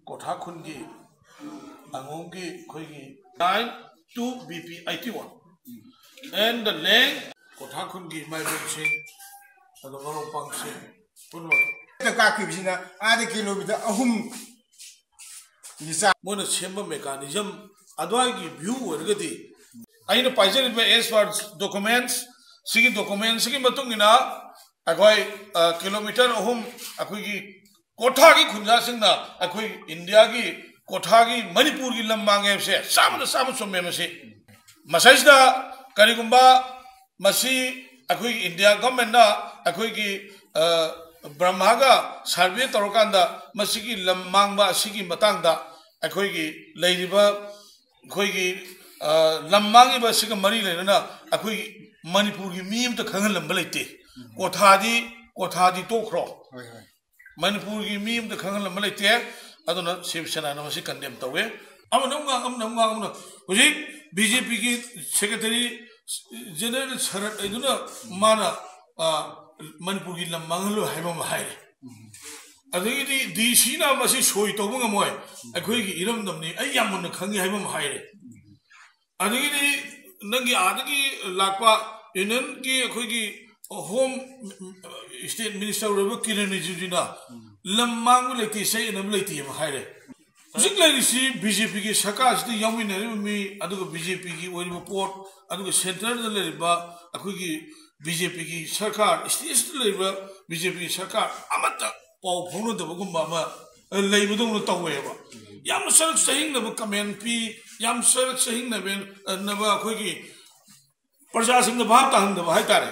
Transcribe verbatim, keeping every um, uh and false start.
ꯀꯣꯊꯥ ꯈꯨꯟꯒꯤ ꯑꯉꯣꯝꯒꯤ ꯑꯩꯈꯣꯏꯒꯤ nine two B P eighty one and the length ꯀꯣꯊꯥ ꯈꯨꯟꯒꯤ ꯏꯃꯥ ꯏꯕꯦꯟꯁꯤꯡ ꯑꯗꯨꯒ ꯃꯔꯨꯞ ꯃꯄꯥꯡꯁꯤꯡ ꯄꯨꯝꯅꯃꯛ ꯀꯥꯈꯤꯕꯁꯤꯅ ꯑꯥꯗ ꯀꯤꯂꯣꯃꯤꯇꯔ ꯑꯍꯨꯝ ꯃꯣꯏꯅ ꯁꯦꯝꯕ mechanism ꯑꯗꯨꯋꯥꯏꯒꯤ view ꯑꯣꯏꯔꯒꯗꯤ ꯑꯩꯅ ꯄꯥꯏꯖꯔꯤꯕ as per documents ꯁꯤꯒꯤ documents ꯁꯤꯒꯤ ꯃꯇꯨꯡ ꯏꯟꯅ ꯑꯩꯈꯣꯏ ꯀꯤꯂꯣꯃꯤꯇꯔ ꯑꯍꯨꯝ ꯑꯩꯈꯣꯏꯒꯤ ꯀꯣꯊꯥꯒꯤ ꯈꯨꯟꯖꯥꯁꯤꯡꯅ ꯑꯩꯈꯣꯏ ꯏꯟꯗꯤꯌꯥꯒꯤ ꯀꯣꯊꯥꯒꯤ ꯃꯅꯤꯄꯨꯔꯒꯤ ꯂꯝ ꯃꯥꯡꯉꯦ ꯍꯥꯏꯕꯁꯦ ꯆꯥꯝꯃꯗ ꯆꯥꯝꯃ ꯆꯨꯝꯃꯦ꯫ ꯃꯁꯤ ꯃꯁꯤꯗ ꯀꯔꯤꯒꯨꯝꯕ ꯃꯁꯤ ꯑꯩꯈꯣꯏꯒꯤ ꯏꯟꯗꯤꯌꯥ ꯒꯚꯔꯟꯃꯦꯟꯠꯅ ꯑꯩꯈꯣꯏꯒꯤ ꯕ꯭ꯔꯍꯃꯒ ꯁꯔꯚꯦ ꯇꯧꯔꯀꯥꯟꯗ ꯃꯁꯤꯒꯤ ꯂꯝ ꯃꯥꯡꯕ ꯑꯁꯤꯒꯤ ꯃꯇꯥꯡꯗ ꯑꯩꯈꯣꯏꯒꯤ ꯂꯩꯔꯤꯕ ꯑꯩꯈꯣꯏꯒꯤ ꯂꯝ ꯃꯥꯡꯉꯤꯕ ꯑꯁꯤꯒ ꯃꯔꯤ ꯂꯩꯅꯅ ꯑꯩꯈꯣꯏꯒꯤ ꯃꯅꯤꯄꯨꯔꯒꯤ ꯃꯤ ꯑꯃꯇ ꯈꯪꯍꯜꯂꯝꯕ ꯂꯩꯇꯦ꯫ ꯀꯣꯊꯥꯗꯤ ꯀꯣꯊꯥꯗꯤ ꯇꯣꯛꯈ꯭ꯔꯣ꯫ ꯃꯅꯤꯄꯨꯔꯒꯤ ꯃꯤ ꯑꯃꯇ ꯈꯪꯍꯜꯂꯝꯕ ꯂꯩꯇꯦ꯫ ꯑꯗꯨꯅ ꯁꯤꯕ ꯁꯦꯅꯥꯅ ꯃꯁꯤ condemn ꯇꯧꯋꯦ꯫ ꯑꯃꯅ ꯑꯃꯨꯛ ꯉꯥꯡ ꯑꯃꯅ ꯑꯃꯨꯛ ꯉꯥꯡ ꯑꯃꯅ ꯍꯧꯖꯤꯛ BJPꯒꯤ secretary general ꯁꯔꯠ ꯍꯥꯏꯗꯨꯅ ꯃꯥꯅ ꯃꯅꯤꯄꯨꯔꯒꯤ ꯂꯝ ꯃꯥꯡꯍꯜꯂꯣꯏ ꯍꯥꯏꯕ ꯑꯃ ꯍꯥꯏꯔꯦ꯫ ꯑꯗꯒꯤꯗꯤ DCꯅ ꯃꯁꯤ ꯁꯣꯏ ꯇꯧꯕ ꯉꯝꯃꯣꯏ, ꯑꯩꯈꯣꯏꯒꯤ ꯏꯔꯝꯗꯝꯅꯤ, ꯑꯩ ꯌꯥꯝ ꯃꯨꯟꯅ ꯈꯪꯉꯤ ꯍꯥꯏꯕ ꯑꯃ ꯍꯥꯏꯔꯦ꯫ ꯑꯗꯒꯤꯗꯤ ꯅꯪꯒꯤ ꯑꯥꯗꯒꯤ ꯂꯥꯛꯄ unionꯒꯤ ꯑꯩꯈꯣꯏꯒꯤ home state minister ꯑꯣꯏꯔꯤꯕ ꯀꯤꯔꯟ ꯔꯤꯖꯤꯖꯨꯅ ꯂꯝ ꯃꯥꯡꯕ ꯂꯩꯇꯦ, ꯆꯌꯦꯠꯅꯕ ꯂꯩꯇꯦ ꯑꯃ ꯍꯥꯏꯔꯦ꯫ ꯍꯧꯖꯤꯛ ꯂꯩꯔꯤꯁꯤ BJPꯒꯤ ꯁꯔꯀꯥꯔꯁꯤꯗ ꯌꯥꯎꯃꯤꯟꯅꯔꯤꯕ ꯃꯤ, ꯑꯗꯨꯒ BJPꯒꯤ ꯑꯣꯏꯔꯤꯕ ꯄꯣꯠ, ꯑꯗꯨꯒ centreꯗ ꯂꯩꯔꯤꯕ ꯑꯩꯈꯣꯏꯒꯤ BJPꯒꯤ ꯁꯔꯀꯥꯔ, stateꯇ ꯂꯩꯔꯤꯕ BJPꯒꯤ ꯁꯔꯀꯥꯔ ꯑꯃꯠꯇ ꯄꯥꯎ ꯐꯥꯎꯅꯗꯕꯒꯨꯝꯕ ꯑꯃ ꯂꯩꯕꯗꯧꯅ ꯇꯧꯋꯦꯕ꯫ ꯌꯥꯝꯅ ꯆꯔꯛ ꯆꯍꯤꯡꯅꯕ comment ꯄꯤ, ꯌꯥꯝ ꯆꯔꯛ ꯆꯍꯤꯡꯅꯕ ꯑꯩꯈꯣꯏꯒꯤ ꯄ꯭ꯔꯖꯥꯁꯤꯡꯗ ꯚꯥꯞ ꯇꯥꯍꯟꯗꯕ ꯍꯥꯏꯇꯥꯔꯦ꯫